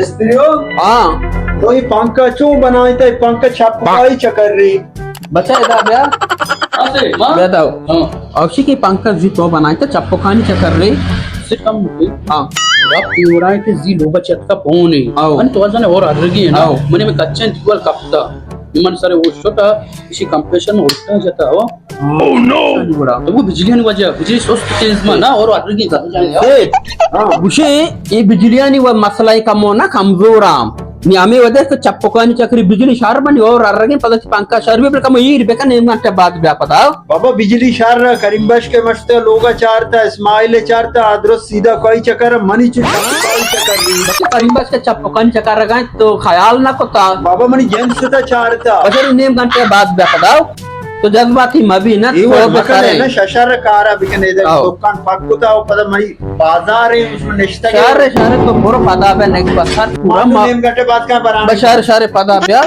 استریو؟ ہاں۔ تو یہ پنکھا چون بنائیں تا؟ یہ پنکھا چپ پائی چکر رہی۔ بچہ ادا بیا۔ اسے، ماں؟ بیا داؤ۔ ہاں۔ اوشی کی پنکھا زی تو بنائیں تا چپ پکانی چکر رہی۔ سے کم ہوئی۔ ہاں۔ رب پیوڑائیں کہ زی لوگا چت کا پونے۔ آؤ۔ من تو ازانے اور ارگی ہے نا۔ آؤ۔ منے میں کچن دیوال کپتا۔ من سرے وہ شتا، اسی کمپریشن میں اٹھا جاتا ہو۔ Oh no! گڑا۔ تو وہ بجلیانی وجہ، بجلی سست تیز ما نا اور ادرگی زیادہ جائے۔ سیٹھ، ہاں۔ گوشے، یہ بجلیانی و مسئلہ کمو نا کمزور آم۔ نی ہمیں وجہ سے چپکانی چکری بجلی شار بنی اور ارگیں پدا چی پنکھا شار بھی پر کمو ایر بکن نیم گھنٹے بعد بیا پدا۔ بابا بجلی شار را کریم بخش کے مشتے لوگا چارتا، اسماعیل چارتا، ادرس سیدھا کوئی چکر منی چو کوئی چکر نہیں۔ بچے کریم بخش کے چپکانی چکر رگائیں تو خیال نہ کتا۔ بابا منی جنس تا چارتا۔ بچے نیم گھنٹے بعد بیا پدا۔ تو جذباتی مبی نا، اے تو وڑ مکن بسارے۔ نا، ششر کارا بکن، ادھر آؤ۔ دکان پک کتا و پدا مئی بازار ہے، اس میں نشتہ گئے۔ شہر، شہر تو برو پدا بے نیکسٹ بس ہر پورا ہاں، تو ما-، نیم گھنٹے بعد کہاں برآں؟ بس شہر، شہر پدا بیا۔